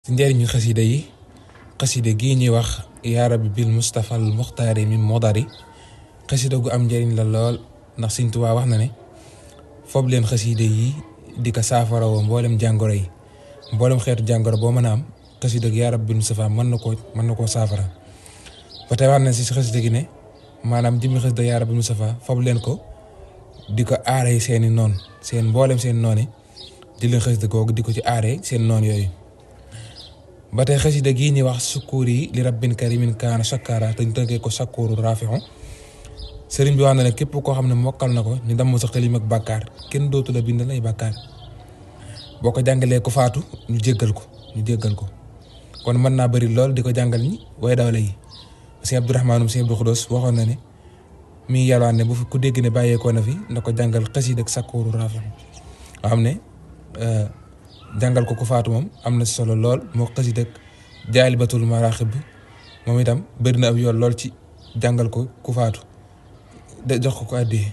ci njëriñu xasida yi xasida gii ñuy wax yaa rabbi bil Mustafa al muxtaari min modari xasida gu am njëriñ la lool ndax Sëñ Tuubaa wax na ne foofu leen xasida yi di ko saafara woo mboolem jàngoro yi mboolem xeetu jàngoro boo mën a am xasida gi yaa rabbi bil Mustafa mën na koo saafara ba tey wax na si xasida gi ne maanaam jëmmi xasida yaa rabbi bil Mustafa foofu leen ko di ko aaree seeni noon seen mboolem seen noon yi di leen xasida googu di ko ci aaree seen noon yooyu. ba tey xasida gii ñuy wax sukkuur yi li rabbin karimin kaana shakkaara te ñu tënkee ko sakkuuru raafixu sëriñ bi wax na ne képp koo xam ne mokkal na ko ñu damm sa xëlim ak bàkkaar kenn dootu la bindal ay bàkkaar boo ko jàngalee ko faatu ñu jéggal ko kon mën naa bëri lool di ko jàngal ñi way dawle yi sëñ Abdourahmaanum sëñ Abdou Xudoos waxoon na ne mi yalwaan ne bu fi ku dégg ne bàyyeekoo na fi na ko jàngal xasida ak sakkuuru raafixu nga xam ne jàngal ko ku faatu moom am na solo lool moo xasida ak jaalibatul maraaxib moom itam bëri na ab yoon lool ci jàngal ko ku faatu de jox ko àddiyee